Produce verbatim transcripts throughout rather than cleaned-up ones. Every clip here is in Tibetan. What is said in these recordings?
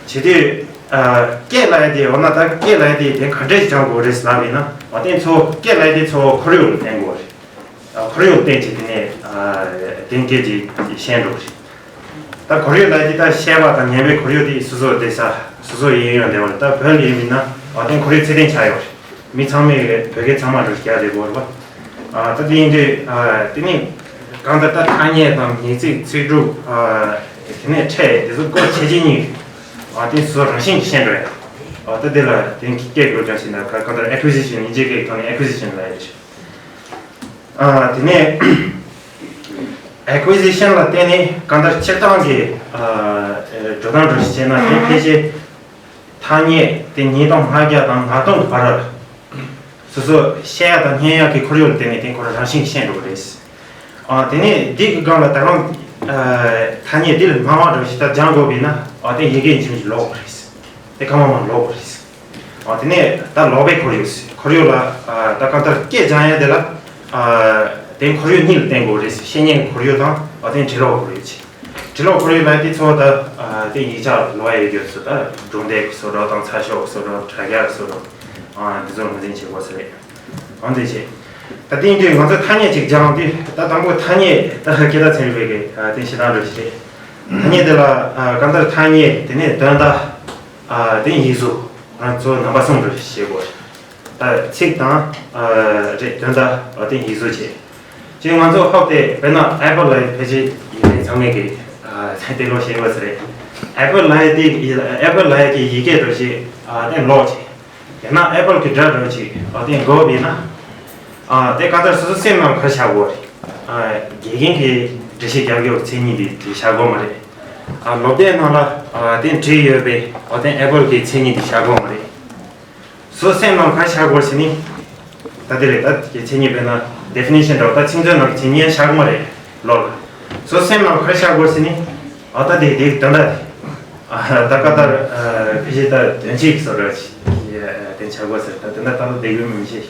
བྱེད་དུས། ཨ། སྐད་ལབ་ཡ་དེ་འོ་ན་ད་སྐད་ལབ་ཡ་དེ་དེ་ག་འདྲས་སྦྱང་དགོས་རེད་ལབ་ཡིན་ན། འོ་དེ་ཚོ་སྐད་ལབ་ཡ་དེ་ཚོ་ཁོར་ཡུག་ལ་བརྟེན་དགོས་རེད། ཨ། ཁོར་ཡུག་ལ་བརྟེན་བྱས་དེ་ནས། ཨ། དེ་སྐད་ཅིག་ཤེས་འགྲོ་གི་རེད། ད་ཁོར་ཡུག་ལབ་ཡ་དེ་ད་བཤད་པ་དང་ཉན་པའི་ཁོར་ཡུག་དེ་སོ་སོ་བསྡད་ས་སོ་སོ་ཡིན་ཡོང་བསྡད་པ་རེད། ད་བོད་ལ་ཡིན་མིན་ན་འོ་དེ་ཁོར་ཡུག་ཚད་ལྡན་ཆགས་ཡོད་རེད། མི་ཚང་མས་བོད་སྐད་ཚང་མ་འགྲོ་རྒྱག་བསྡད་དགོས་རེད་པ། ཨ། ད་དེ་ཡིན་དུས། ཨ། དེ་ནས་གང་ལྟར་ད་ཐ་སྙད་དང་མིང་ཚིག་ཚིག་གྲུབ། ཨ། དེ་ནས་ཕྲད་དེ་ཚོ་སྒོ་ཕྱེ་བྱེད་གཉིས། ཨ། དེ་སོ་སོ་རང་བཞིན་གྱིས་ཤེས་འགྲོ་ཡ། ཨ། ད་དེ་ལ་དེ་སྐད་སྒོ་སྦྱང་ཞིག་ན་ག་གང་ལྟར་ཨེ་ཀུ་ཟི་ཤན། དབྱིན་ཇིའི་སྐད་ཐོག་ནས་ཨེ་ཀུ་ཟི་ཤན་ལབ་ཡ་རེད། ཨ། དེ་ནས་ཨེ་ཀུ་ཟི་ཤན་ལ་བརྟེན་ནས་གང་ལྟར་སྤྱིར་བཏང་གི། ཨ། འགྲོ་སྟངས་འགྲོ་ཞིག་བྱས་ན་དེ་ཕལ་ཆེར། ཐ་སྙད་དེ་ཉིས་སྟོང་ལྔ་བརྒྱ་དང་ལྔ་སྟོང་གི་བར། སོ་སོ་བཤད་ཡ་དང་ཉན་ཡ་གི་ཁོར་ཡུག་ལ་བརྟེན་ནས་དེ་ཁོ་རང་རང་བཞིན་གྱིས་ཤེས་འགྲོ་གི་རེད། ཨ། དེ་ནས་འདི་གི་སྒང་ལ་ད་རུང་། ཨ། ཐ་སྙད་འདི་ལས་མང་བ་འགྲོ་ཞིག་ད་སྦྱང་དགོས་པས་ན། ཨ། དེ་ཡི་གེ་ཡིན་གཅིག་མིན་གཅིག་ཀློག་དགོས་རེད། དེ་གང་མང་མང་ཀློག་དགོས་རེད། ཨ། དེ་ནས་ད་ཀློག་པའི་ཁོར་ཡུག་ཁོར་ཡུག་ལ། ཨ། ད་གང་ལྟར་སྐད་སྦྱང་ཡ་དེ་ལ། ཨ། དེ་ཁོར་ཡུག་གཉིས་ལ་བརྟེན་དགོས་རེད། བཤད་ཉན་གྱི་ཁོར་ཡུག་དང་། ཨ། དེ་འབྲི་ཀློག་ཁོར་ཡུག་བྱས། འབྲི་ཀློག་ཁོར་ཡུག་ལབ་དེ་ཚོ་ད། ཨ། དེ་ཡིག་ཆ་ཀློག་ཡ་ཡོད་རྒྱུ་ཚོ་ད་སྒྲུང་དེབ་ཀྱི་བཟོ་གྲྭ་དང་ཚགས་ཤོག་གི་བཟོ་གྲྭ། དྲ་རྒྱ་གི་བཟོ་གྲྭ། ཨ། འདི་ཚོ་ངོས་འཛིན་བྱེད་དགོས་ས་རེད། འོ་འདི་བྱས། ད་དེ་ཡིན་དུས་ང་ཚོ་ཐ་སྙད་ཅིག་སྦྱང་དུས་ད་དང་པོ་ཐ་སྙད་ད་སྐད་བརྡ་ཚན་རིག་པའི་གི། ཨ། དེ་བྱེད་སྟངས་འདྲ་ཞིག་རེད། ཐ་སྙད་དེ་ལ། ཨ། གང་ལྟར་ཐ་སྙད་དེ་ནས་དོན་དག་ཨ། དེ་ཡིག་གཟུགས། ང་ཚོ་རྣམ་པ་གསུམ་རུ་ཤེས་དགོས། ད་ཚིག་དང་། ཨ། རེད། དོན་དག་ཨ། དེ་ཡིག་གཟུགས་བྱས། ཅིག་ང་ཚོ་ཧོབ་སྟེ་དཔེར་ན་ཨེ་པལ་ལབ་ཡ་ཕལ་ཆེར་ཡིན་ནའི་ཚང་མས་ཀྱི། ཨ། དེ་ཀློག་ཤེས་དགོས་ས་རེད། ཨེ་པལ་ལབ་ཡ་དེ། ཨེ་པལ་ལབ་ཡ་གི་ཡི་གེ་འདྲ་ཞིག་ཨ། དེ་ཀློག་བྱས། ཡང་ན་ཨེ་པལ་གྱི་སྒྲ་འདྲ་ཞིག་ཨ། དེ་གོ་བ་ཡིན་ན། ཨ། དེ་གང་ལྟར་སོ་སོ་སེམས་ནང་ག་རེ་བཞག་དགོས་རེད། ཨ། དགེ་རྒན་གྱིས་འགྲེལ་བཤད་རྒྱག་རྒྱུ་མཚན་ཉིད་དེ་དེ་བཞག་དགོས་མ་རེད། ཨ། སློབ་དེབ་ནང་ལ། ཨ། དེ་བྲིས་ཡོད་པའི། ཨ། དེ་ཨེ་པལ་གྱི་མཚན་ཉིད་དེ་བཞག་དགོས་མ་རེད། སོ་སོ་སེམས་ནང་ག་རེ་བཞག་དགོས་ཟེར་ནི། ད་དེ་རེད། ད་དེ་མཚན་ཉིད་དཔེར་ན་ཌེ་ཕི་ནི་ཤན་འདྲ་བོ། ད་ཚིག་མཛོད་ནང་གི་མཚན་ཉིད་བཞག་གི་མ་རེད་ལོ་ལ། སོ་སོ་སེམས་ནང་ག་རེ་བཞག་དགོས་ཟེར་ནི། ཨ། ད་དེ་དེ་དོན་དག་དེ། ཨ། ད་ག་ལྟར། ཨ། ཕལ་ཆེར་ད་དོན་ཆེ་གི་བཟོ་འདྲ་ཞིག་དེ་བཞག་དགོས་ཟེར། ད་དོན་དག་ད་ལོ་དེ་ཡོད་མིན་མི་ཤེས།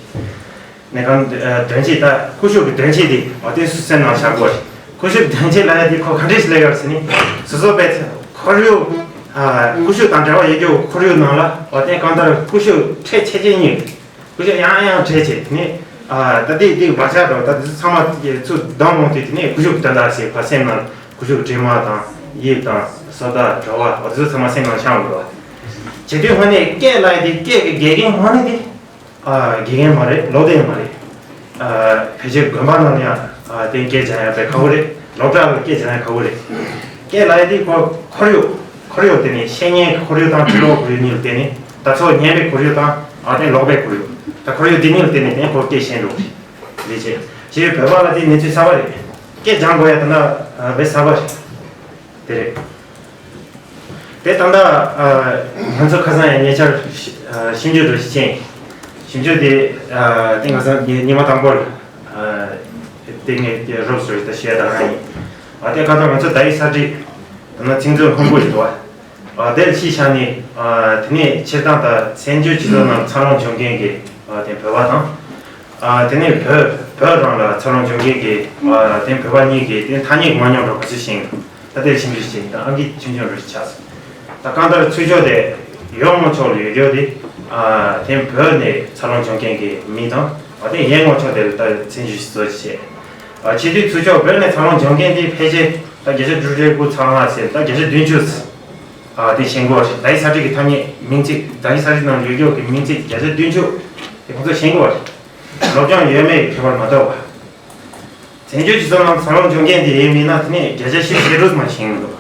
ནས་གང་། ཨ། དོན་ཆེ། ད་ཀུ་ཤུ་གི་དོན་ཆེ་དེ། ཨ། དེ་སོ་སོ་སེམས་ནང་བཞག་དགོས་རེད། ཀུ་ཤུ་གི་དོན་ཆེ་ལབ་ཡ་དེ་ཁོ་ག་འདྲས་ཤིག་ལབ་ཡོད་ཟེར་ནི། སོ་སོ་པའི་ཚེ་ཁོར་ཡུག་ཨ། ཀུ་ཤུ་དང་འབྲེལ་བ་ཡོད་རྒྱུ་ཁོར་ཡུག་ནང་ལ། ཨ། དེ་གང་ལྟར་ཀུ་ཤུ་ཕྲད་ཆེ་ཆེ་གཉིས། ཀུ་ཤུ་ཡང་ཡང་ཕྲད་བྱས་དེ་ནས། ཨ། ད་དེ་དེ་བག་ཆགས་འདྲ་བོ། ད་དེ་ཚོ་ཚང་མ་ཚུར་བསྡོམས་ཡོང་དུས་དེ་ནས་ཀུ་ཤུ་གི་དོན་དག་ཟེར་ཁོ་སེམས་ནང་ཀུ་ཤུ་གི་དྲི་མ་དང་དབྱིབས་དང་བཟོ་ལྟ་བྲོ་བ། ཨ། དེ་ཚོ་ཚང་མ་སེམས་ནང་བཞག་ཡོང་གི་རེད་པ། བྱེད་དུས་ཧོ་ནས་སྐད་ལབ་ཡ་དེ་སྐད་ཀྱི་དགེ་རྒན་ཧོ་ནས་དེ། ཨ། དགེ་རྒན་མ་རེད། སློབ་དེབ་མ་རེད། ཨ། ཕལ་ཆེར་དགོན་པ་ནང་ལ་ཡང་། ཨ། དེ་སྐད་སྦྱང་ཡ་དཔེ་ཁག་པོ་རེད། སློབ་གྲྭ་ལ་སྐད་སྦྱང་ཡ་ཁག་པོ་རེད། སྐད་ལབ་ཡ་དེ་ཁོ་ཁོར་ཡུག་ཁོར་ཡུག་དེ་ནས་བཤད་ཉན་གྱི་ཁོར་ཡུག་དང་འབྲི་ཀློག་ཁོར་ཡུག་གཉིས་ལ་བརྟེན་ནས། ད་ཚོ་ཉན་པའི་ཁོར་ཡུག་དང་། ཨ། དེ་ཀློག་པའི་ཁོར་ཡུག་ད་ཁོར་ཡུག་དེ་གཉིས་ལ་བརྟེན་ནས་དེ་ཁོ་སྐད་ཤེས་འགྲོ་གི་རེད། ཅེས་བོད་པ་ལ་དེ་གནས་ཚུལ་གསར་པ་རེད། སྐད་སྦྱང་དགོས་ཡ་ད་ལྟ་དཔེ་གསར་པ་རེད། དེ་རེད། དེ་ད་ལྟ། ཨ། ང་ཚོ་ཁ་སང་ཡང་ཉེ་ཆར། ཨ། ཞིབ་འཇུག་འདྲ་ཞིག་བྱས། ཞིབ་འཇུག་དེ། ཨ། དེ་ང་ཚོ་ཉི་ཉི་མ་དང་པོར། ཨ། དེ་ངས་དེ་རོབ་ཙམ་ཞིག་ད་བཤད་ད་རང་ཡིན། ཨ། དེ་གང་ལྟར་ང་ཚོ་ད་ཡིག་གསར་བསྒྲིགས། ད་ནི་ཚིག་མཛོད་སྔོན་པོ་ཞིག་འདུག་པ། ཨ། དེར་གཞི་བཞག་ནས། ཨ། དེ་ནས་སྤྱིར་བཏང་ད་བཙན་བྱོལ་སྤྱི་ཚོགས་ནང་འཚར་ལོངས་བྱུང་མཁན་གྱི། ཨ། དེ་བོད་པ་དང་། ཨ། དེ་ནས་བོད་བོད་རང་ལ་འཚར་ལོངས་བྱུང་མཁན་གྱི། ཨ། དེ་བོད་པ་གཉིས་ཀྱི་དེ་ཐ་སྙད་མང་ཉུང་འདྲ་བོ་ག་ཚོད་ཤེས་ཡོད། ད་དེར་ཞིབ་འཇུག་བྱས་ཡིན། ད་ཨང་ཀི་ཆུང་ཆུང་རུ་ཆགས་སོང་། ད་གང་ལྟར་ཚུར་ཕྱོགས་དེ་ཡོང་ངོ་ཕྱོགས་ལ་ཡོད་རྒྱུ་དེ། ཨ། དེ་བོད་ནས་འཚར་ལོངས་བྱུང་མཁན་གྱི་མི་དང་། ཨ། དེ་ཡོང་ངོ་ཕྱོགས་དེ་ལ་ད་ཚན་ཞིབ་བཟོ་བྱས། ཨ། བྱེད་དུས་ཚུར་ཕྱོགས་བོད་ནས་འཚར་ལོངས་བྱུང་མཁན་དེ་ཕལ་ཆེར་ད་བརྒྱ་ཆ་དྲུག་ཅུ་རེ་དགུ་ཚང་ལ་ཟེར། ད་བརྒྱ་ཆ་བདུན་ཅུ། ཨ། དེ་ཤེས་དགོས་པ་རེད། ད་ཡིག་གསར་བསྒྲིགས་ཀྱི་ཐ་སྙད་མིང་ཚིག་ད་ཡིག་གསར་བསྒྲིགས་ནང་ཡོད་རྒྱུ་གི་མིང་ཚིག་བརྒྱ་ཆ་བདུན་ཅུ་དེ་ཁོང་ཚོ་ཤེས་དགོས་པ་རེད། སློབ་སྦྱོང་ཡོད་མེད་ཁྱད་པར་མ་གཏོགས་པ། བཙན་བྱོལ་སྤྱི་ཚོགས་ནང་འཚར་ལོངས་བྱུང་མཁན་དེ་ཡིན་མིན་ན་དེ་ནས་བརྒྱ་ཆ་བཞི་བཅུ་ཞེ་དྲུག་མ་ཤེས་ཀྱི་འདུག་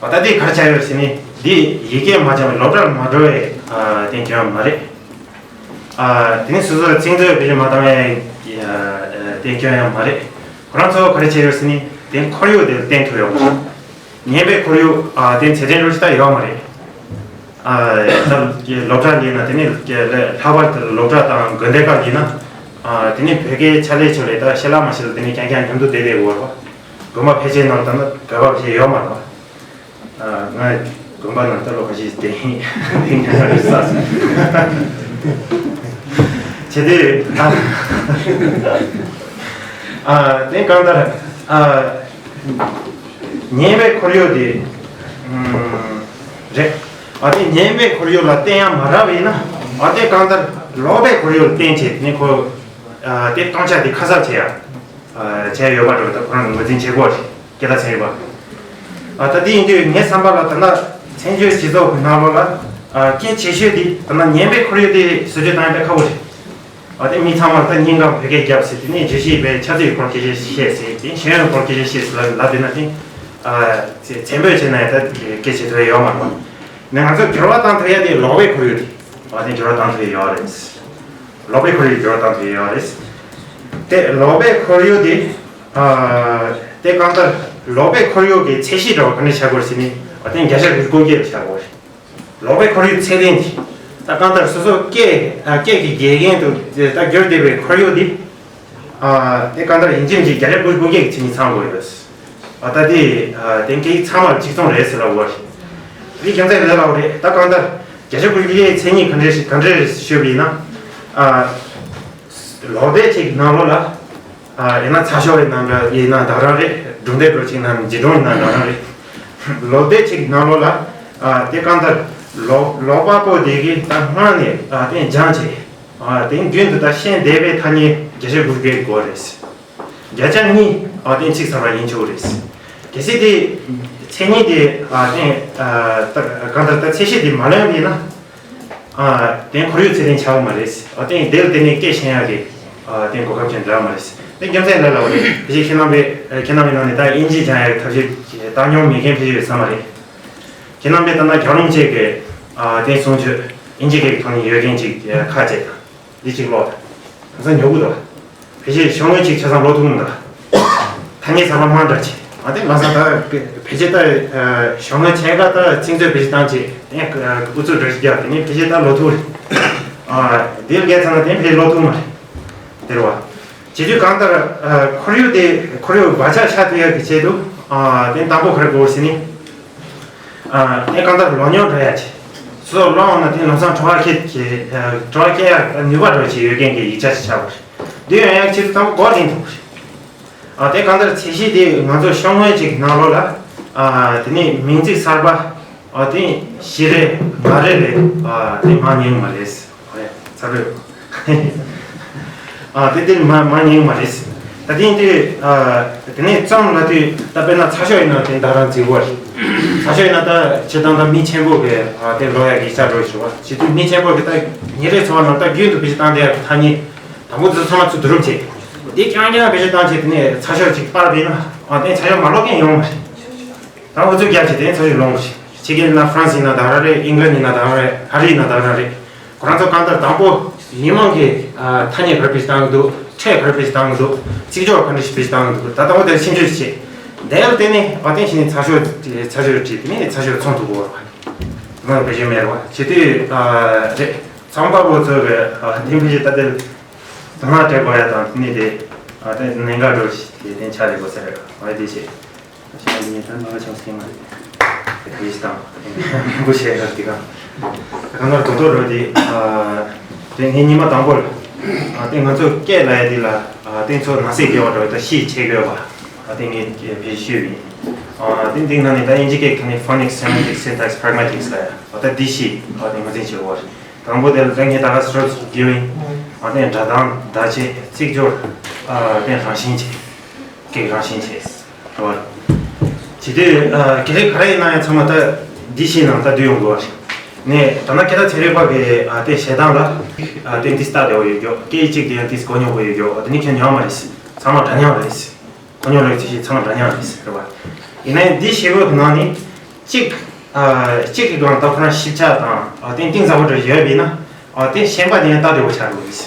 པ། ད་ལྟ་དེ་ག་རེ་ཆགས་ཡོད་ཟེར་ནས། འདི་ཡི་གེ་མ་སྦྱངས་པའི་སློབ་གྲྭར་མ་འགྲོ་བའི། ཨ། དེ་སྐྱོན་མ་རེད། ཨ། དེ་ནས་སོ་སོར་ཚིག་མཛོད་བེད་སྤྱོད་མ་བཏང་བའི། ཨ། དེ་སྐྱོན་ཡང་མ་རེད། ཁོ་རང་ཚོ་ག་རེ་བྱས་ཡོད་ཟེར་ནས་དེ་ཁོར་ཡུག་དེ་བརྟེན་ཐུབ་ཡོད་མ་རེད། ཉན་པའི་ཁོར་ཡུག་ཨ། དེ་ཚད་ལྡན་རུ་ཞིག་ད་ཡོད་མ་རེད། ཨ། ད་སློབ་གྲྭ་ལ་ཡིན་ན་དེ་ནས་ལྷག་པར་དུ་སློབ་གྲྭ་དང་དགོན་སྡེ་ཁག་ཡིན་ན། ཨ། དེ་ནས་བོད་སྐད་ཕྱག་ལས་ཆོག་ལས་ད་ཤེས་ལ་མ་ཤེས་ལ་དེ་ནས་རྐྱང་རྐྱང་མཉམ་དུ་བསྡད་བསྡད་དགོས་པ། དགོན་པ་ཕལ་ཆེར་ནང་ད་ནི་བོད་པ་ཕལ་ཆེར་ཡོད་མ་རེད་པ། ཨ། ང་དགོན་པ་ནང་ད་ལོ་ཁ་ཤས་བསྡད་ཡིན། དེ་ང་རེ་ས་སོང་། བྱས་དུས། ཨ། ཨ། དེ་གང་ལྟར། ཨ། ཉན་པའི་ཁོར་ཡུག་དེ། ཨམ། རེད། ཨ་དེ་ཉན་པའི་ཁོར་ཡུག་ལ་བརྟེན་ཡ་མ་རག་པ་ཡིན་ན། ཨ་དེ་གང་ལྟར་ཀློག་པའི་ཁོར་ཡུག་ལ་བརྟེན་བྱས་ནས་ཁོ་ཨ་དེ་སྟོང་ཆ་དེ་ཁ་གསབ་བྱེད་ཡ་ཨ་བྱས་ཡོད་པ་འདྲ་བོ་ད་ཁོ་རང་གི་ངོས་འཛིན་བྱེད་དགོས་རེད། སྐད་བརྡ་ཚན་རིག་པ། ཨ་ད་དེ་ཡིན་དུས་ངའི་བསམ་པ་ལ་ད་ལྟ་བཙན་བྱོལ་སྤྱི་ཚོགས་ཀྱི་ནང་ལོགས་ལ་ཨ་གལ་ཆེ་ཤོས་དེ་ད་ལྟ་ཉན་པའི་ཁོར་ཡུག་དེ་བཟོ་བཅོས་བཏང་ཡ་དཔེ་ཁག་པོ་རེད། ཨ་དེ་མི་ཚང་མར་ད་སྙིང་གང་བོད་སྐད་རྒྱབ་ཟེར། དེ་ནས་བརྗོད་གཞི་བའི་ཆབ་སྲིད་སྐོར་སྐད་ཆ་བཤད་ཟེར། དེ་ཤེས་ཡོན་སྐོར་སྐད་ཆ་བཤད་ཟེར་ལབ་ལབ་དེ་ན་དེ་ཨ་ཚེ་ཚན་པོས་བྱས་ན་ཡང་ད་སྐད་ཆ་དོན་ཡོད་མ་རེད། ནས་ང་ཚོ་འགྱུར་བ་བཏང་ཐུབ་ཡ་དེ་ཀློག་པའི་ཁོར་ཡུག་དེ་ཨ་དེ་འགྱུར་བ་བཏང་ཐུབ་ཡ་ཡོད་རེད། ཀློག་པའི་ཁོར་ཡུག་འགྱུར་བ་བཏང་ཐུབ་ཡ་ཡོད་རེད། དེ་ཀློག་པའི་ཁོར་ཡུག་དེ་ཨ་དེ་གང་ལྟར་ཀློག་པའི་ཁོར་ཡུག་གི་ཚད་གཞི་འདྲ་བ་ག་འདྲ་བྱ་དགོས་ཟེར་ནས་ཨ་དེ་བརྒྱ་ཆ་དགུ་བཅུ་གོ་བརྒྱད་ལ་བྱ་དགོས་རེད། ཀློག་པའི་ཁོར་ཡུག་ཚད་ལྡན་གྱི་ད་གང་ལྟར་སོ་སོ་སྐད་ཨ་སྐད་ཀྱི་དགེ་རྒན་དུ་ད་གྱུར་བསྡད་པའི་ཁོར་ཡུག་འདི་ཨ་དེ་གང་ལྟར་ཡིན་གཅིག་མིན་གཅིག་བརྒྱ་ཆ་དགུ་བཅུ་གོ་བརྒྱད་ཀྱི་མཚན་ཉིད་ཚང་དགོས་ཡོད། ཨ་ད་དེ་ཨ་དེ་སྐད་ཡིག་ཚང་མར་གཅིག་མཚུངས་རེད་ཟེར་ལབ་དགོས་རེད། དེ་རྒྱུ་མཚན་ལས་སླ་བོ་རེད། ད་གང་ལྟར་བརྒྱ་ཆ་དགུ་བཅུ་གོ་བརྒྱད་ཀྱི་མཚན་ཉིད་ག་འདྲས་ག་འདྲས་ཞུས་པ་ཡིན་ན། ཨ་ཀློག་དེབ་ཅིག་ནང་ལོགས་ལ། ཨ་ཡིན་ན་ཚགས་ཤོག་ཡིན་ན་འདྲ་ཡིན་ན་ད་རང་རེད། སྒྲུང་དེབ་འདྲ་ཅིག་ན་བརྗེད་སྒྲུང་ཡིན་ན་ད་རང་རེད། ཀློག་དེབ་ཅིག་ནང་ལོགས་ལ་ཨ་དེ་གང་ལྟར་ཀློག་ཀློག་པ་པོ་དེ་གིས་ད་སྔོན་ནས་ཨ་དེ་སྦྱངས་བྱས། ཨ་དེ་རྒྱུན་དུ་ད་ཤེས་བསྡད་པའི་ཐ་སྙད་བརྒྱ་ཆ་དགུ་བཅུ་གོ་བརྒྱད་དགོས་རེད། བརྒྱ་ཆ་གཉིས་ཨ་དེ་ཚིག་གསར་པ་ཡིན་ཆོག་རེད། གལ་སྲིད་དེ་མཚན་ཉིད་དེ་ཨ་དེ་ཨ་ད་གང་ལྟར་ད་ཚད་གཞི་དེ་མ་ལོན་པ་ཡིན་ན། ཨ་དེ་ཁོར་ཡུག་ཚད་ལྡན་ཆགས་ཀྱི་མ་རེད། ཨ་དེ་དེ་ལ་བརྟེན་ནས་སྐད་ཤེས་ཡག་གི་ཨ་དེ་གོ་སྐབས་ཅན་འདྲ་མ་རེད། དེ་རྒྱུ་མཚན་ལ་ལབ་པ་རེད། དེ་བཞིན་ཁྱེད་རྣམ་པས་ཁྱེད་རྣམ་པའི་ནང་ནས་ད་དབྱིན་ཇི་སྦྱང་ཡག་གི་ཐབས་ཤེས་བཏང་མྱོང་མེད་མཁན་ཕལ་ཆེར་ཡོད་ས་མ་རེད། ཁྱེད་རྣམ་པས་ད་ལྟ་རྒྱང་རིང་ཅིག་གི་ཨ་དེ་གསུང་ཆོས་དབྱིན་ཇི་སྐད་ཀྱི་ཐོག་ནས་ཡོད་མཁན་ཅིག་ཁ་ཅིག་དང་། འདི་གཅིག་ཀློག་དང་། ང་ཚོ་ཉོ་གི་འདུག་ཕལ་ཆེར་ཤོག་ངོས་གཅིག་ཆ་ཚང་ཀློག་ཐུབ་མི་འདུག་ཐ་སྙད་གསར་པ་མང་དྲགས་ཆེ། ཨ་དེ་ལ་ས་ད་ཕལ་ཆེར་ད་ཤོག་ངོས་ཕྱེད་ཀ་ད་ཚིག་མཛོད་ཕལ་ཆེར་བཏང་ཆེ་དེ་ཨུ་ཚུགས་འདྲ་ཞིག་རྒྱག་དེ་ནས་ཕལ་ཆེར་ད་ཀློག་ཐུབ་རེད། ཨ་དེ་ལ་བརྒལ་ཚང་ན་དེ་ཕལ་ཆེར་ཀློག་ཐུབ་མ་རེད། དེ་རེད་བ། བྱེད་དུས་གང་ལྟར་ཁོར་ཡུག་དེ་ཁོར་ཡུག་བག་ཆགས་ཆགས་ཐུབ་ཡག་གི་ཆེད་དུ་ཨ་དེ་དང་པོ་ག་རེ་དགོས་ཟེར་ནས། ཨ་དེ་གང་ལྟར་ཀློག་མྱོང་འགྲོ་ཡ་ཆེ། སོ་སོ་ཀློག་འོང་ན་དེ་ལམ་སང་བྲོ་བ་སྐྱེ་ཆེ། བྲོ་བ་སྐྱེ་ཡ་ནུས་པ་འགྲོ་ཆེ་ཡོད་མཁན་གྱི་ཡིག་ཆ་ཞིག་ཆགས་པ་རེད། འདི་ཡོང་ཡ་ཆེད་དུ་དང་པོ་མགོ་འདྲེན་ཐུབ་པ་རེད། ཨ་དེ་གང་ལྟར་ཚད་གཞི་དེ་ང་ཚོ་ཤོག་ངོས་ཅིག་ནང་ལོགས་ལ་ཨ་དེ་ནས་མིང་ཚིག་གསར་པ་ཨ་དེ་བཞི་རེ་ལྔ་རེ་རེ་ཨ་དེ་མང་ཉུང་མ་རེད། ཨ་ཡ་ཚར་རེད། ཨ་དེ་དེ་མ་མ་ཉུང་མ་རེད། ད་ཐེངས་དེ་ཨ་དེ་ནས་རྩོམ་ལ་དུས་ད་དཔེར་ན་ཚགས་ཤོག་ཡིན་ན་དེ་ད་རང་བརྩི་བ་རེད། ཚགས་ཤོག་ཡིན་ན་ད་སྤྱིར་བཏང་ད་མི་ཆེན་པོ་གི་ཨ་དེ་ཀློག་ཡག་གི་ཤ་འགྲོ་ཞུ་བ་བྱེད་དུས་མི་ཆེན་པོ་གི་ད་ཉིན་རེའི་འཚོ་བ་ནང་ད་རྒྱུན་དུ་བེད་སྤྱོད་བཏང་བསྡད་ཡག་གི་ཐ་སྙད་དང་པོ་དེ་ཚོ་ཚང་མ་ཚུར་བསྡུ་རུབ་བྱས། དེ་རྐྱང་རྐྱང་བེད་སྤྱོད་བཏང་བྱས་དེ་ནས་ཚགས་ཤོག་ཅིག་པར་བས་ན་ཨ་དེ་ཚགས་ཤོག་མ་ཀློག་མཁན་ཡོང་བ་རེད། ད་འུ་ཚོ་རྒྱ་ཆེ་དེ་ཚོ་ཞིག་ལོངས་ཤིག་ཕྱི་རྒྱལ་ན་ཧྥ་རན་སི་ན་ད་ར་རེད། ཨིང་ལན་ཡིན་ན་ད་ར་རེད། ཨ་རི་ཡིན་ན་ད་ར་རེད། ཁོ་རང་ཚོ་གང་ལྟར་དང་པོ་མི་མང་གི་ཨ་ཐ་སྙད་ག་རེ་བེད་སྤྱོད་བཏང་གི་འདུག་ཕྲད་ག་རེ་བེད་སྤྱོད་བཏང་གི་འདུག་ཚིག་སྦྱོར་ག་འདྲ་ཞིག་བེད་སྤྱོད་བཏང་གི་འདུག་ད་དང་པོ་དེར་ཕྱིན་བཅོས་བྱེད། དེ་ལ་བརྟེན་ནས་ཨ་བརྟེན་བྱས་ནས་ཚགས་ཤོག་ཚགས་ཤོག་བྲིས་དེ་ནས་ཚགས་ཤོག་ཚོང་ཐུབ་དགོས་པ་རེད། ང་བེད་སྤྱོད་མེད་རེད་བ། བྱེད་དུས་ཨ་རེད། ཚོང་པ་པོ་ཚོ་གི་ཨ་འདི་བེད་སྤྱོད་ད་དེར་དུ་མ་སྤྲད་དགོས་ཡ་དང་དེ་ནས་དེ་ཨ་དེ་གནད་འགག་འགྲོ་ཞིག་དེ་དེ་ཆ་རེད་དགོས་ས་རེད། ཨ་དེ་བྱེད། ཞེས་ངས་ད་མ་ཆུང་སེ་མ་རེད། དེ་ཞིག་དང་མགོ་ཤེས་ཡོད་དེ་ག་གང་ལྟར་དོ་དོ་རོ་དེ་དེ་ངས་ཉི་མ་དང་པོ་ལ་དེ་ང་ཚོ་སྐད་ལ་ཡ་དེ་ལ་དེ་ཚོ་ནང་གསེས་དགེ་བ་འགྲོ་ད་ཤེས་ཆེ་དགོས་པ་དེ་ངས་བེད་ཤེས་པ་ཡིན། དེ་འདི་ནང་ནས་ད་དབྱིན་ཇི་སྐད་ཐོག་ནས་phonics, semantics, syntax, pragmatics ལ་ཡ་ད་འདི་ཤེས་དེ་ངོས་འཛིན་བྱེད་དགོས་རེད། དང་པོ་དེ་ལ་ད་ངས་ད་ག་strokes of giving དེ་སྒྲ་གདངས་བརྡ་ཆད་ཚིག་སྦྱོར་དེ་རང་བཞིན་བྱེད། སྐད་རང་བཞིན་བྱས། རེད་བ། བྱེད་དུས་ཨ་གལ་སྲིད་ག་རེ་ཡིན་ན་ཡང་ཚང་མ་ད་འདི་ཤེས་ན་ད་འདི་ཡོང་དགོས་པ་རེད། ནས་ད་ནང་སྐད་བརྡ་ཚན་རིག་པ་གི་ཨ་དེ་བྱེད་སྟངས་ལ་ཨ་དེ་འདི་སྟབས་བདེ་བོ་ཡོད་རྒྱུ། སྐད་ཡིག་གཅིག་དེ་ཡང་དེ་གོ་མྱོང་བོ་ཡོད་རྒྱུ། ཨ་དེ་ནི་ཁྱོད་ཉམས་མ་རེད། ཚང་མ་འདྲ་མཉམ་རེད། གོ་མྱོང་རེད་ཅེས་ཚང་མ་འདྲ་མཉམ་རེད། རེད་བ། ཡིན་ན་ཡང་འདི་ཤེས་དགོས་ཀྱི་ནང་ནས་གཅིག་ཨ་གཅིག་གི་སྒང་ད་ཁོ་རང་ཞིབ་ཆ་དང་ཨ་དེ་གཏིང་ཟབ་པོ་འདྲ་ཡོད་པ་ཡིན་ན་ཨ་དེ་ཤེས་པ་དེ་ཡང་སྟབས་བདེ་བོ་ཆགས་འགྲོ་གི་རེད།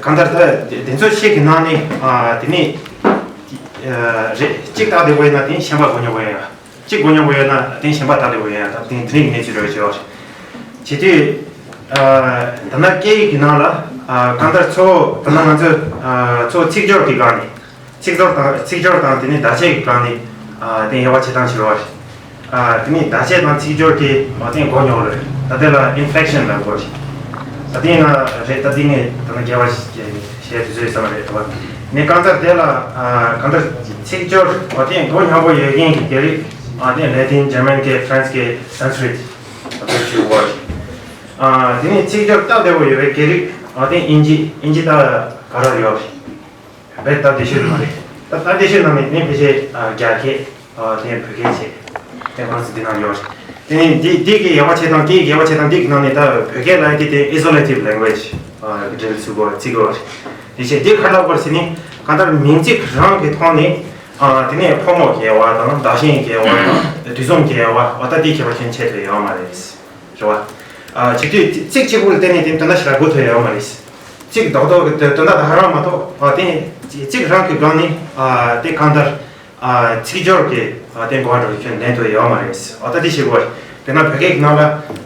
གང་ལྟར་ད་དེ་ཚོ་ཤེས་ཀྱི་ནང་ནས་དེ་ནས་རེད། གཅིག་ལྟ་བདེ་བོ་ཡོད་ན་དེ་གཞན་པ་གོ་མྱོང་བོ་ཡོད་ཡ། གཅིག་གོ་མྱོང་བོ་ཡོད་ན་དེ་གཞན་པ་ལྟ་བདེ་བོ་ཡོད་ཡ། ད་དེ་དེ་རིང་གི་གནས་ཚུལ་རེད་བྱས་བ་རེད། བྱེད་དུས་ད་ལྟ་སྐད་ཡིག་གི་ནང་ལ་གང་ལྟར་གཙོ་བོ་ད་ལྟ་ང་ཚོས་གཙོ་བོ་ཚིག་སྦྱོར་གྱི་སྒང་ནས། ཚིག་སྦྱོར་དང་ཚིག་སྦྱོར་དང་དེ་ནས་བརྡ་ཆད་ཀྱི་སྒང་ནས་ཨ་དེ་དབྱེ་བ་ཕྱེ་སྟངས་ཕྱེ་བ་རེད། ཨ་དེ་ནས་བརྡ་ཆད་དང་ཚིག་སྦྱོར་གྱི་ཨ་དེ་མགོ་རྙོག་རེད། ད་དེ་ལ་inflection ལབ་དགོས་རེད། ད་དེ་ན་རེད། ད་དེ་ནས་ད་ནི་དགེ་བ་ཞེས་དུས་ཚོད་ཙམ་རེད་དོ། ནས་གང་ལྟར་དེ་ལ་ཨ་གང་ལྟར་ཚིག་སྦྱོར་ཨ་དེ་མགོ་རྙོག་པོ་ཡོད་མཁན་གྱི་རྒྱ་རིགས་ ཨ་དེ་ལེ་ཏིན། འཇར་མན་སྐད། ཧྥ་རན་སི་སྐད། སན་སི་ཀྲིཏ། ཨ་དེ་བཞི་པོ་རེད། ཨ་དེ་ནས་ཚིག་སྦྱོར་སྟབས་བདེ་པོ་ཡོད་པའི་སྐད་རིགས། ཨ་དེ་དབྱིན་ཇི། དབྱིན་ཇི་ད་ག་རང་ཡོད་རེད། བོད་པའི་སྟབས་བདེ་ཤོས་མ་རེད། ད་སྟབས་བདེ་ཤོས་ནང་ནས་དེ་ཕལ་ཆེར་ཨ་རྒྱ་སྐད། ཨ་དེ་བོད་སྐད་བྱས། དེ་ཧྥ་རན་སི་འདི་ནང་ཡོད་རེད། དེ་ནས་འདི་འདི་གི་དབྱེ་བ་ཕྱེ་སྟངས། འདི་གི་དབྱེ་བ་ཕྱེ་སྟངས་འདི་གི་ནང་ནས་ད་བོད་སྐད་ལ་དེ་དེ་isolative language ཨ་འབྲེལ་ཚུལ་གོ་ཚིག་གོ་རེད། དེ་བྱས་འདི་ག་རེ་ལབ་དགོས་རེད་ཟེར་ན། གང་ལྟར་མིང་ཚིག་རང་གི་ཐོག་ནས། ཨ་དེ་ནས་ཕོ་མོ་སྐྱེ་བ་དང་། བདག་གཞན་སྐྱེ་བ་དང་། དུས་གསུམ་སྐྱེ་བ། འོ་ད་དེ་ཁྱད་པར་ཅན་ཕྱེ་ཐུབ་ཡོད་མ་རེད། རེད་བ། ཨ་བྱེད་དུས་ཚིག་གཅིག་པུ་ལ་བརྟེན་ནས་དེ་དོན་དག་ཞིག་ལ་གོ་ཐུབ་ཡོད་མ་རེད། ཚིག་རྡོག་རྡོག་གི་དོན་དོན་དག་དེ་ག་རང་མ་གཏོགས། ཨ་དེ་ཚིག་རང་གི་སྒང་ནས་ཨ་དེ་གང་ལྟར་ཨ་ཚིག་སྦྱོར་གྱི་ཨ་དེ་གོ་བ་འགྲོ་རྒྱུ་ལེན་ཐུབ་ཡོད་མ་རེད། ཨ་ད་དེ་ཞིག་གོ། དཔེར་ན་བོད་སྐད་ཀྱི་ནང་ལ་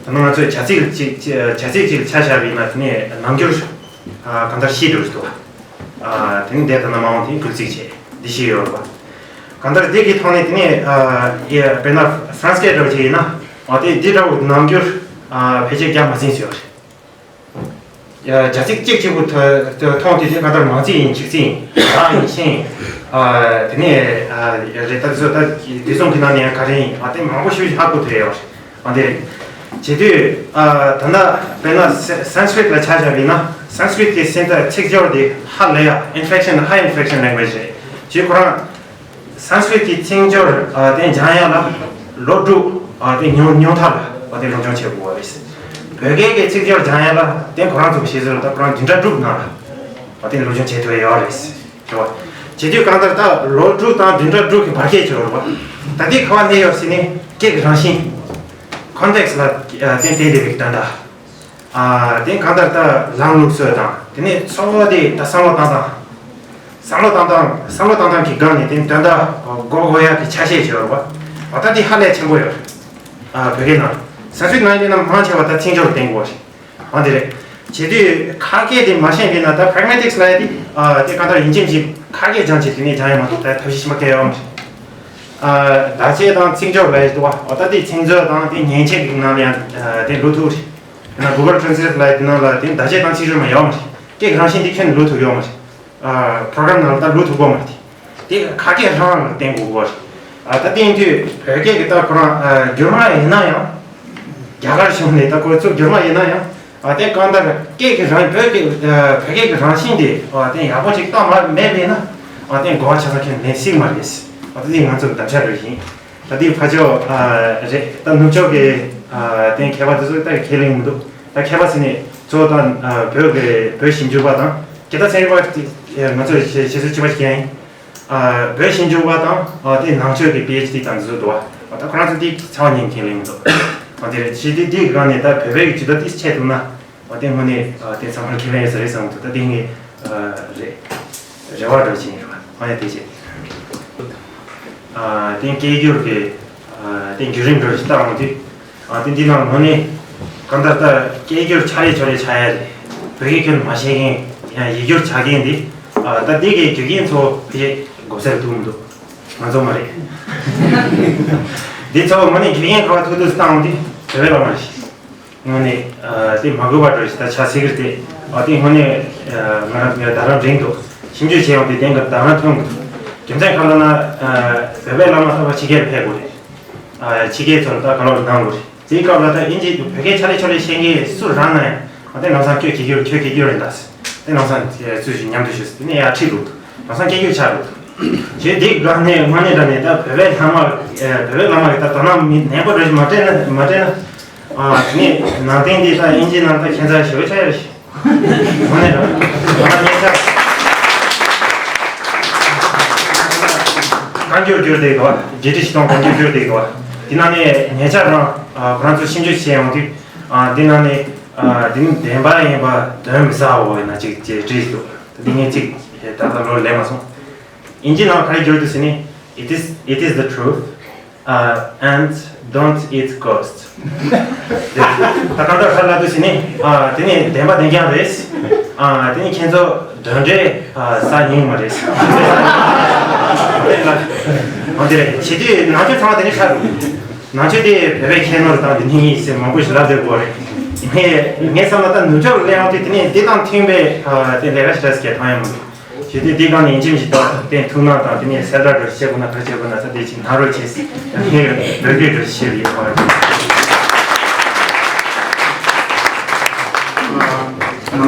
ད་ནང་ང་ཚོས་བྱ་ཚིག་ཅིག་ཅིག་བྱ་ཚིག་ཅིག་ཆ་བཞག་པ་ཡིན་ན། དེ་ནས་ནམ་འགྱུར་ཨ་གང་ལྟར་ཤི་འགྲོ་རྒྱུ་འདུག་ཨ་དེ་ནས་འདས་དང་ན་མ་འོངས་དེ་སྐུལ་ཚིག་བྱས། འདི་ཞིག་ཡོད་རེད་པ། གང་ལྟར་འདི་གི་ཐོག་ནས་དེ་ནས་ཨ་ཡ་དཔེར་ན་ཧྥ་རན་སི་སྐད་འདྲ་བོ་ཅིག་ཡིན་ན། ཨ་དེ་འདི་འདྲ་བོ་ནམ་འགྱུར་ཨ་ཕལ་ཆེར་རྒྱ་མ་ཟིན་ཟེར་བ་རེད། ཡ་བྱ་ཚིག་གཅིག་གཅིག་པུ་ཐ་ཐ་མཐོང་དུས་དེ་གང་ལྟར་མང་ཚིག་ཡིན། ཕྱུག་ཚིག་ཡིན། བདག་ཡིན། གཞན་ཡིན། ཨ་དེ་ནས་ཨ་ཡ་རེད། ད་དེ་ཚོ་ད་དེ་གསུམ་གྱི་ནང་ནས་ཡང་ག་རེ་ཡིན། ཨ་དེ་མང་པོ་ཞིག་ཧ་གོ་ཐུབ་ཡོད་རེད། ཨ་དེ་རེད། བྱེད་དུས་ཨ་ད་ལྟ་དཔེར་ན་སན་སན་སི་ཀྲིཏ་ལ་ཆ་བཞག་པ་ཡིན་ན། སན་སི་ཀྲིཏ་གི་སེམས་ཐག་ཚིག་སྦྱོར་དེ་ཧ་ལས་ཡ་inflection high inflection language རེད། བྱས་ཁོ་རང་སན་སི་ཀྲིཏ་གི་ཚིག་སྦྱོར་ཨ་དེ་སྦྱང་ཡ་ལ་ལོ་དྲུག་ཨ་དེ་ཉུང་ཉུང་མཐའ་ལ་ཨ་དེ་སློབ་སྦྱོང་བྱེད་དགོས་པ་རེད། བོད་སྐད་ཀྱི་ཚིག་སྦྱོར་སྦྱང་ཡ་ལ་དེ་ཁོ་རང་ཚོ་གི་ཤེས་ཚོད་ལ་ད་ཁོ་རང་བདུན་ཕྲག་དྲུག་ནང་ལ་ཨ་དེ་སློབ་སྦྱོང་བྱེད་ཐུབ་ཡ་ཡོད་རེད། རེད་བ། བྱེད་དུས་གང་ལྟར་ད་ལོ་དྲུག་དང་བདུན་ཕྲག་དྲུག་གི་བར་ཁྱད་ཅིག་ཡོད་རེད་བ། ད་དེ་ག་པར་གནས་ཡོད་ཟེར་ན་སྐད་ཀྱི་རང་བཞིན། context ལ་ཨ་བརྟེན་བསྡད་པའི་དོན་དག་ཨ་དེ་གང་ལྟར་ད་ལམ་ལུགས་སྲོལ་དང་། དེ་ནས་གཙོ་བོ་དེ་ད་བསམ་བློ་བཏང་སྟངས། བསམ་བློ་བཏང་སྟངས། བསམ་བློ་བཏང་སྟངས་ཀྱི་སྒང་ནས་དེ་དོན་དག་གོ་གོ་ཡག་གི་ཆ་ཤས་ཤིག་ཡོད་རེད་བ། འོ་ད་དེ་ཧ་ལས་ཆེན་པོ་ཡོད་རེད། ཨ་བོད་སྐད་ནང་། སན་སི་ཀྲིཏ་ནང་ཡིན་ན་མང་ཆེ་བ་ད་ཚིག་སྦྱོར་བསྟན་དགོས་རེད། འོ་དེ་རེད། བྱེད་དུས་ཁ་སྐད་དེ་མ་ཤེས་པ་ཡིན་ན། ད་pragmatics ལབ་ཡ་དེ་ཨ་དེ་གང་ལྟར་ཡིན་གཅིག་མིན་གཅིག་ཁ་སྐད་སྦྱང་བྱས་དེ་ནས་སྦྱང་ཡ་མ་གཏོགས་ད་ཐབས་ཤེས་གཞན་པ་གང་ཡང་ཡོད་མ་རེད། ཨ་བརྡ་ཆད་དང་ཚིག་སྦྱོར་ལབ་ཡ་དེ་འདུག་བ། འོ་ད་དེ་ཚིག་མཛོད་དང་དེ་མཉེན་ཆས་ཀྱི་ནང་ལ་ཡང་ཨ་དེ་འགྲོ་ཐུབ་རེད། ཡིན་ན་Google Translate ལབ་ཡ་དེ་ནང་ལ་དེ་བརྡ་ཆད་དང་ཚིག་སྦྱོར་མ་ཡོད་མ་རེད། སྐད་ཀྱི་རང་བཞིན་དེ་ཁྱོན་ནས་ལུས་ཐུབ་ཡོད་མ་རེད། ཨ་program ནང་ལ་ད་ལུས་ཐུབ་ཀྱི་ཡོད་མ་རེད། དེ་ཁ་སྐད་རང་ལ་བརྟེན་དགོས་ཀྱི་རེད། ཨ་ད་དེ་ཡིན་དུས་བོད་སྐད་ཀྱི་ད་ཁོ་རང་ཨ་འགྱུར་མ་ཡིན་ན་ཡང་། རྒྱ་གར་གཞུང་ནས་ད་ཁོ་ཚོ་འགྱུར་མ་ཡིན་ན་ཡང་། ཨ་དེ་གང་ལྟར་སྐད་ཀྱི་རང་བོད་ཀྱི་ཨ་བོད་སྐད་ཀྱི་རང་བཞིན་དེ་ཨ་དེ་ཡག་པོ་ཅིག་བཏང་མ་མེད་པས་ན། ཨ་དེ་གོ་བ་ཆ་ཚང་ཁྱོན་ནས་སྲིད་མ་རེད། ཨ་ད་དེ་ང་ཚོ་གི་དམ་བཅའ་རེད་ཡིན། ད་དེ་ཕར་ཕྱོགས་ཨ་རེད། ད་ནུབ་ཕྱོགས་ཀྱི་ཨ་དེ་མཁས་པ་དེ་ཚོ་ད་ཁས་ལེན་མི་འདུག་ད་མཁས་པ་ཟེར་ནས་གཙོ་བོ་ད་ཨ་བོད་ཀྱི་བོད་ཞིབ་འཇུག་པ་དང་། དེ་ད་ཚན་རིག་པ་དེ་ང་ཚོ་ཞེ་ཞེ་སོ་གཅིག་པ་ཞིག་ཡིན། ཨ་བོད་ཞིབ་འཇུག་པ་དང་། ཨ་དེ་ནང་ཆོས་ཀྱི་པི་ཨེཆ་ཌི་དང་འདི་ཚོ་འདུག་བ། ཨ་ད་ཁོ་རང་ཚོ་དེ་ཚ་བ་ཉིན་ཁས་ལེན་མི་འདུག་ཨ་དེ་རེད། ཞི་དེ་དེའི་སྒང་ནས་ད་བོད་པའི་གི་ཇུས་གཏོགས་དེ་ཆད་ཐུབ་ན། ཨ་དེ་དངོས་གནས་ཨ་དེ་ཚང་མར་ཁས་ལེན་ཡོད་ས་རེད་བསམ་འདུག་ད་དེ་ངས་ཨ་རེད། རེ་བ་འདྲ་བྱས་ཡིན་རེད་བ། ཨ་ཡ་དེ་བྱས། ཨ་དེ་སྐད་སྒྱུར་གྱི་ཨ་དེ་བརྒྱུད་རིམ་འདྲ་ཞིག་བལྟ་འོང་དུས། ཨ་དེ་འདི་ནང་དངོས་གནས་གང་ལྟར་ད་སྐད་སྒྱུར་ཆ་རེ་ཆོ་རེ་ཆགས་ཡ་རེད། བོད་སྐད་ཁྱོན་མ་ཤེས་མཁན་ཡང་ཡིག་སྒྱུར་བྱ་མཁན་འདི། ཨ་ད་འདི་གའི་དགེ་རྒན་ཚོ་ཕལ་ཆེར་དགོས་སར་ཐུག་མི་འདུག་ང་ཚོ་མ་རེད། འདི་ཚོ་དངོས་གནས་དགེ་རྒན་ག་པར་ཐུག་ཐུག་བཏང་འོང་དུས་བོད་པའི་བླ་མ་རེད། དངོས་གནས་ཨ་དེ་མ་དགོས་པ་འདྲ་ཞིག་ད་ཆ་སྲིད་ཀྱི་རེད་དེ། ཨ་དེ་དངོས་གནས་ཨ་ང་རང་ངས་ད་རང་འགྲིག་འདུག་ཞིབ་འཇུག་བྱས་ཡོང་དུས་དེང་གི་ད་རང་ཐོན་གྱི་འདུག་རྒྱུ་མཚན་གང་ལབ་ན། ཨ་བོད་པའི་བླ་མ་ལྷག་པར་ཕྱི་རྒྱལ་ལ་ཕེབས་དགོས་རེད། ཨ་ཕྱི་རྒྱལ་ཚོར་ད་ག་ལོར་གནང་དགོས་རེད། དེའི་སྐབས་ལ་ད་དབྱིན་ཇི་བོད་སྐད་ཆ་ལེ་ཆོ་ལེ་ཤེས་མཁན་སུ་རང་ན་ཡང་། ཨ་དེ་ལམ་སང་ཁྱོད་སྐད་སྒྱུར། ཁྱོད་སྐད་སྒྱུར་རེད་ད། དེ་ལམ་སང་ཚུལ་བཞིན་མཉམ་དུ་ཞུས་ཟེར། དེ་ནས་ཡར་ཁྲིད་འདུག་ལམ་སང་སྐད་སྒྱུར་ཆགས་འདུག་བྱས་དེ་སྒང་ནས་དངོས་གནས་དྲང་གནས་ད་བོད་པའི་ལྷག་མ། ཨ་བོད་པའི་བླ་མ་གི་ད་དོ་སྣང་མི་ནན་པོ་འདྲ་ཞིག་མ་སྤྲད་ན། མ་སྤྲད་ན། ཨ་དེ་ནས་ནང་བསྟན་འདི་ད་དབྱིན་ཇི་ནང་ད་ཁྱད་མཚར་ཞེ་པོ་ཆགས་ཡོད་རེད། དངོས་གནས་དྲང་གནས་ད་ང་ཉེ་ཆར་བཀའ་འགྱུར་བསྒྱུར་བསྡད་འདུག་བ། རྒྱལ་སྲིད་སྤྱི་དང་བཀའ་འགྱུར་བསྒྱུར་བསྡད་འདུག་བ། དེ་ནང་ནས་ཉེ་ཆར་རང་ཨ་ཁོ་རང་ཚོ་ཞིབ་འཇུག་བྱས་ཡོང་དུས། ཨ་དེ་ནང་ནས་ཨ་དེ་ནི་བདེན་པ་ཡིན་པ་གདོན་མི་ཟ་བོ་ཡིན་ན་ཅིག་ཅེས་བྲིས་འདུག་དེ་ངས་ཅིག་ད་ལྟ་བློར་སླེབས་མ་སོང་། དབྱིན་ཇི་ནང་ག་རེ་བསྒྱུར་འདུག་ཟེར་ན། It is, it is the truth, uh, and don't eat ghost. ད་གང་ལྟར་ག་རེ་ལབ་འདུག་ཟེར་ན། ཨ་དེ་ནི་བདེན་པ་བདེན་རྐྱང་རེད། ཨ་དེ་ནི་ཁྱེད་ཚོ་གདོན་འདྲེ་ཨ་ཟ་ཉན་མ་རེད། འོ་དེ་རེད། བྱེད་དུས་ནང་ཆོས་ཚང་མ་དེ་ནི་ཆགས་འདུག་ནང་ཆོས་དེ་བོད་པའི་ཁྱད་ནོར་དང་དེ་ནི་ཡིན་ཟེར་མང་པོ་ཞིག་ལབ་བསྡད་ཡོད་རེད། ངས་ངའི་བསམ་ན་ད་ནུབ་ཕྱོགས་ལ་སླེབས་ཡོང་དུས་དེ་ནི་དེ་དང་མཐུན་པའི་ཨ་དེ་ལས་ཀ་ཞིག་རེད་ཟེར་གྱི་མཐོང་ཡོང་མི་འདུག་ཞུ་དེ་དེ་གང་ནས་ཡིན་གཅིག་མིན་གཅིག་དང་བསྟན་ཐུགས་སྣང་དང་དེ་ནས་གསལ་བསྒྲགས་འདྲ་བྱེད་དགོས་ན་ག་རེ་བྱེད་དགོས་ན་ས་དེ་ཅིག་ནང་རོལ་བྱས་ཟིན་ལོས་དེ་འདྲ་བྱེད་ཡོད་པ།